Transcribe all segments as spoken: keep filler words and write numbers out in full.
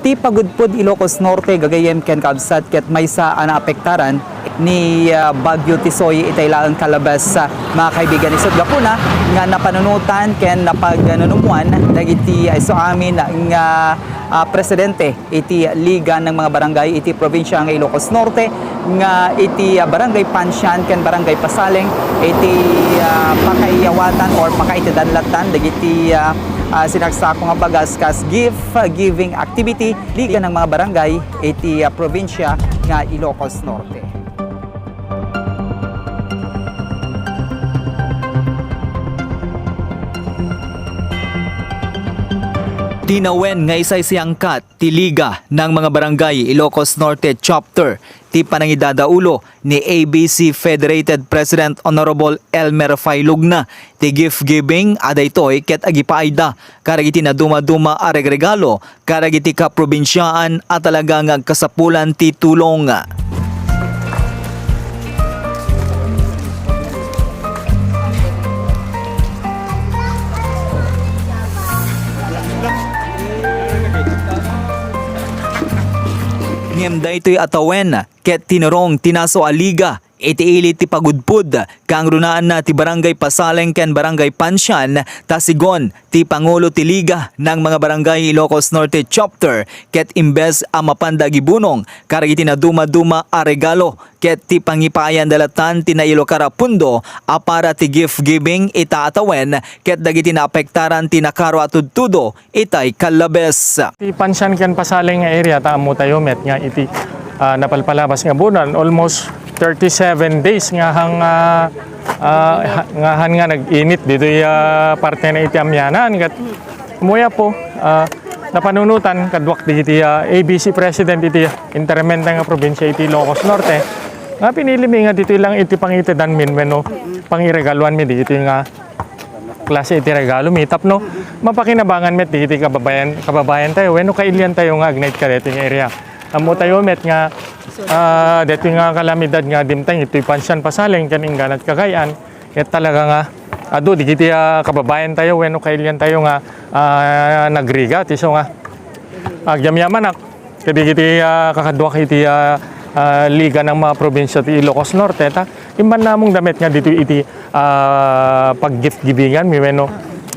Ti pagudpod Ilocos Norte gagayyem ken kabsat ket maysa a naapektaran ni, ah, Bagyo Tisoy itay laeng kalabes, ah, mga kaibigan. Isut' gapuna nga napanunotan ken napagnanumuan dagiti isu amin nga, ah, presidente iti Liga ng mga Barangay iti probinsia nga Ilocos Norte nga iti, ah, Barangay Pansian ken Barangay Pasaleng iti, ah, pakaiyawatan or pakaitedan lattan dagiti, ah, ah, sinaksako nga bagas kas gift giving activity, Liga ng mga Barangay iti, ah, probinsia nga Ilocos Norte. Tinawen nga isaysayangkat ti Liga ng mga Barangay Ilocos Norte Chapter ti panangidadaulo ni A B C Federated President Honorable Elmer Failugna. Ti gift giving a daytoy ket agipaayda kadagiti nadumaduma a regregalo kadagiti kaprobinsiaan a talaga nga agkasapulan ti tulong. Ngem daytoy a tawen ket tinurong ti naso a liga iti ili ti pagudpod, kangrunaanna ti Barangay Pasaleng ken Barangay Pansian, ta sigun ti pangulo ti Liga ng mga Barangay Ilocos Norte Chapter, ket imbes a mapanda agibunong kadagiti nadumaduma a regalo, ket ti pangipaayanda lattan ti nailokar a pundo a para ti gift giving ita a tawen, ket dagiti naapektaran ti nakaro a tudtudo itay kallabes. Ti Pansian ken Pasaleng nga area, ta ammotayo met nga iti, ah, napalpalabas nga bulan, almost thirty-seven days nga han, ah, ah, ha-, nga han nga nag-init ditoy, ah, parte na iti Amianan. Ket ammoyo, Apo, ah, napanunotan kaduak dagiti, ah, A B C president iti intermente nga probinsia iti Ilocos Norte, nga pinilimi nga ditoy lang iti pangitedanmin wenno pangiregaluanmi dagitoy nga klase iti regalomi tapno mapakinabangan met dagiti kababayan, kababayantayo wenno kailiantayo nga agnaed kadaytoy nga area. Ammotayo met nga, ah, daytoy nga kalamidad nga dimteng iti Pansian, Pasaleng ken Inganat Cagayan, ket talaga nga adu dagiti, ah, kababayantayo wenno kailiantayo nga, ah, nagrigat. Isu nga agyamyamanak kadagiti, ah, kakaduak iti, ah, ah, Liga ng mga Probinsiya ti Ilocos Norte, ta imman namong da met nga ditoy iti, ah, pag-gift givinganmi wenno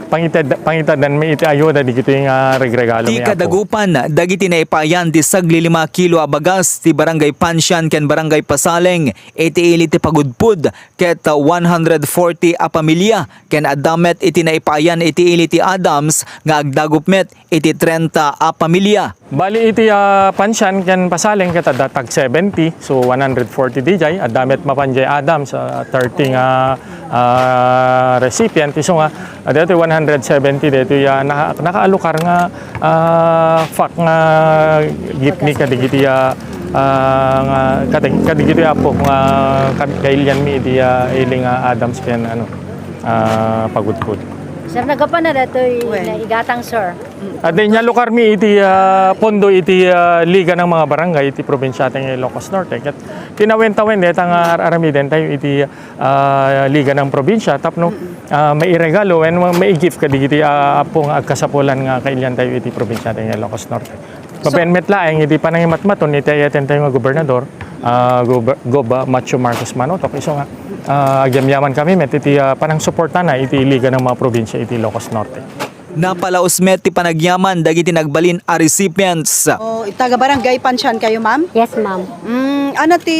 pangited-, pangitedanmi iti ayuda dagitoy nga regregalomi, Apo. Ti kadagupan dagiti naipaayan ti sagli lima kilo a bagas ti Barangay Pansian ken Barangay Pasaleng iti ili ti pagudpod ket one hundred forty a pamilya, ken adda met iti naipaayan iti ili ti Adams nga agdagup met iti trenta a pamilya. Bali iti, ah, Pansian ken Pasaleng ket adda tag seventy, so one hundred forty diay, adda met mapan diay Adams, ah, thirty nga, ah, recipient, isu nga, adda ti one hundred seventy daytoy, ah, naka-, nakaalukar nga, ah, pack nga giftmi kadagiti, ah, ah, nga kadag-, kadagiti apo nga kad-, kailianmi iti, ah, ili nga Adams ken, ano, ah, pagudpod. Sir, nagapana daytoy Wen. Naigatang, sir. Adda inyalukarmi iti, ah, pondo iti, ah, Liga ng mga Barangay iti probinsia ti Ilocos Norte. Ket kinawen-tawen dayta nga ar-aramidentayo iti, ah, Liga ng Probinsia tapno, ah, mairegalo wenno maigift kadagiti, ah, apo nga agkasapulan nga kailiantayo iti probinsia ti Ilocos Norte. So, babaen met laeng iti panangimatmaton iti ay-ayatentayo nga gobernador, ah, Gob-, Gob, ah, Macho Marcos Manotok. Isu nga, ah, agyamyaman kami met iti, ah, panangsuportana iti Liga ng mga Probinsia iti Ilocos Norte. Napalaus met ti panagyaman dagiti nagbalin a recipients. Oh, taga Barangay Pansian kayo, ma'am? Yes, ma'am. Mm, ano ti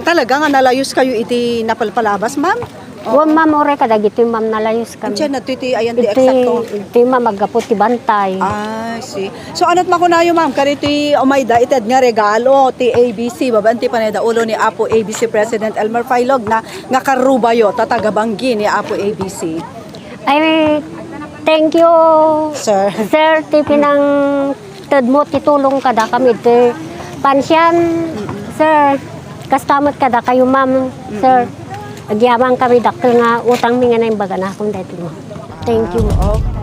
talaga nga nalayus kayo iti napalpalabas, ma'am? Oo. Wen, ma'am, uray kadagitoy, ma'am, nalayus kami. Andiyan na ti, ti, ayan ti iti, eksakto. Iti, ma'am, aggapu ti bantay. I see. So, anat makunayo, ma'am, kaditi umayda ited nga regalo ti A B C, babaen ti panagdaulo ni Apo A B C President Elmer Failog na nga karubayo, ta taga Banggi ni Apo A B C. Ay, thank you, Sir. Sir, ti pinangtedmo ti tulong kadakami iti Pansian, Sir. Kasta met kadakayo, ma'am, Sir. Agyaman kami dakkel nga utangmi nga naimbag a nakon daytoy, ma'am. Thank you, ma'am. Ah, okay.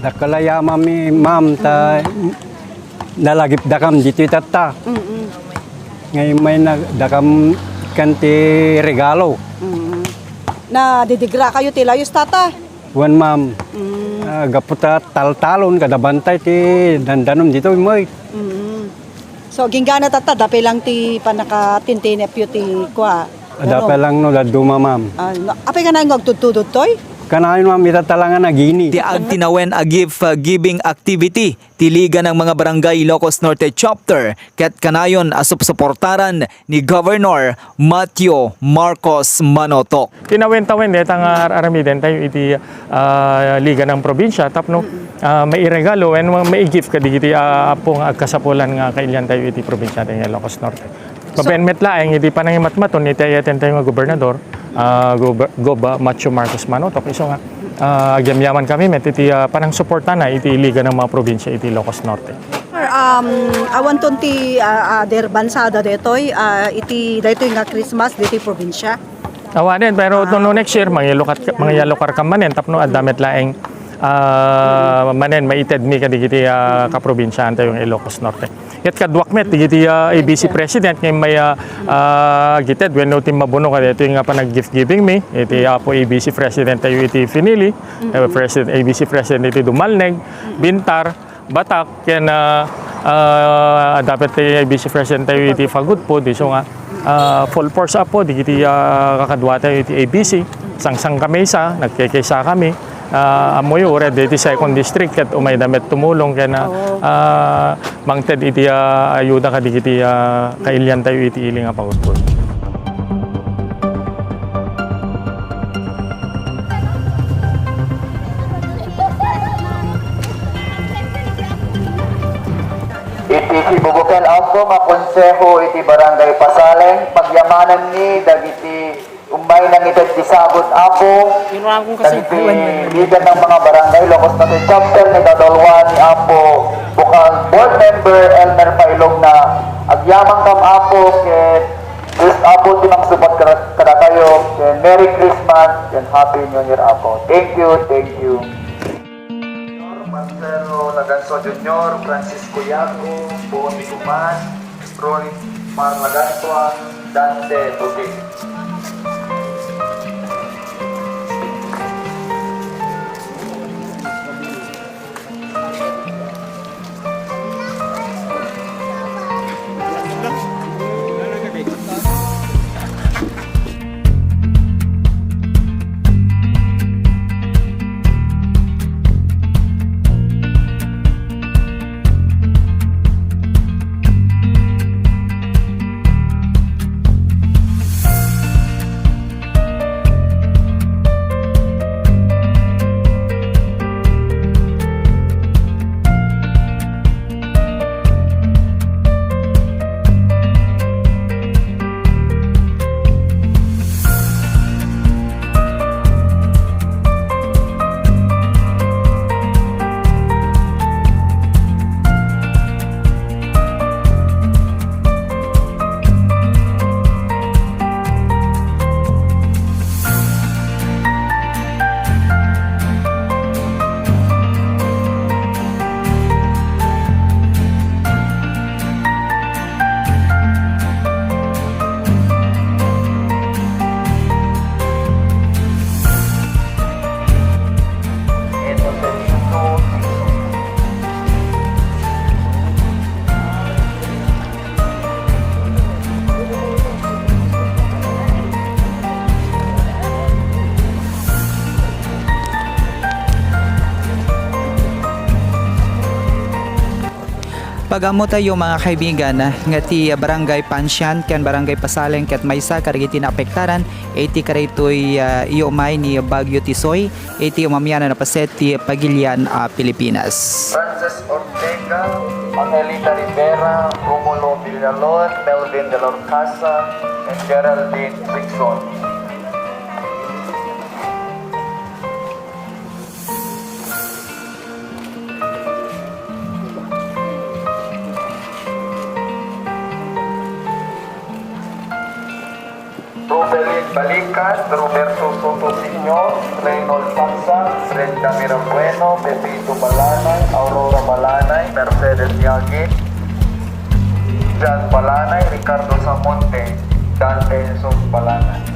Dakkel a yamanmi, ma'am, ta nalagipdakam ditoy tatta. Mm-mm. Ngay may na-, dakam kan ti regalo. Mm-mm. Nadidigra kayo ti layus, tata? Wen, ma'am. Mm. Ah, gapu ta taltalon kada bantay ti dandanom ditoy, met. Mm. So, ginggana tatta, dape lang ti pannakatintinepyo ti kua. Dape lang no dadduma, ma'am. Ah, no, apay kanayon nga agtudtudot toy? Kanayon, ma'am, ita talangan agini. Ti agtinawen a gift, uh, giving activity ti Liga ng mga Barangay Ilocos Norte Chapter ket kanayon a supsuportaran ni Governor Matthew Marcos Manotok. Tinawentawen deta nga ar-, aramiden tayo iti, ah, Liga ng Probinsya tapno, ah, mairegalo wenno maigift kadigiti, ah, apo nga agkasapulan nga kailian tayo iti probinsya tayo nga Ilocos Norte. Babaen met laeng iti panangimatmaton iti ay-ayaten tayo nga gobernador, ah, Gob-, Gob, ah, Matthew Marcos Manotok. Isu nga, ah, agyamyaman kami met iti, ah, panangsuportana iti Liga ng mga Probinsya iti Ilocos Norte. Sir, um, awanton ti, ah, other bansada detoy, ah, iti daytoy nga Christmas ditoy probinsya? Awanen, pero no next year, mangilukat-, mangialukarkam manen tapno adda met laeng, ah, manen maitedmi kadigiti, ah, kaprobinsiaan tayo nga Ilocos Norte. Ket kaduak met digiti, ah, A B C president nga may, ah, ah, agited wenno ti mabuno kadaytoy nga panag-gift giving mi iti Apo A B C president tayo iti Finili, eh, president, A B C president iti Dumalneg, Bintar, Batak, ken, ah, ah, dapat ti A B C president tayo iti Fagudpud, isu nga, ah, full force apo digiti, ah, kakadua tayo iti A B C, sangsang kami sa, nagkikisa kami, ah, ammoyo, uray diti second district, ket umayda met tumulong ken, ah, ah, mangted iti, ah, ayuda kadigiti, ah, kailian tayo iti ili nga pagudpud. Iti sibubuken, Apo, nga konseho iti Barangay Pasaleng, pagyamanenmi dagiti umay nangited ti sabut, Apo, dagiti lider ng mga barangay, Ilocos Norte Chapter, ni Dadalwa ni Apo, Bukal Board Member Elmer Pailogna. Agyamankam, Apo, ket please, Apo, ti mangsubad kada-, kadakayo, ken Merry Christmas and Happy New Year, Apo. Thank you, thank you. Marcelo Laganzo Junior, Francisco Yago, Bonnie Guman, Ronnie Mar Laganzo, Dante Buti. Pag-ammo tayo, mga kaibigan, nga ti Barangay Pansian ken Barangay Pasaleng ket maysa kadagiti naapektaran iti kadaytoy, ah, iumay ni Bagyo Tisoy iti umamianan a paset ti pagilian a Pilipinas. Frances Ortega, Angelita Rivera, Romulo Villalon, Melvin de la Orcasa, and Geraldine Sixon. Rufelin Balikan, Roberto Soto Senior, Reynold Pagsa, Brenda Mirabueno, Pepito Balanay, Aurora Balanay, Mercedes Yagi, John Balanay, Ricardo Samonte, Dante Jesus Balanay.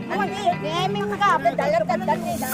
Ay, di, di, may mga kape, dalat, dalat, dalat.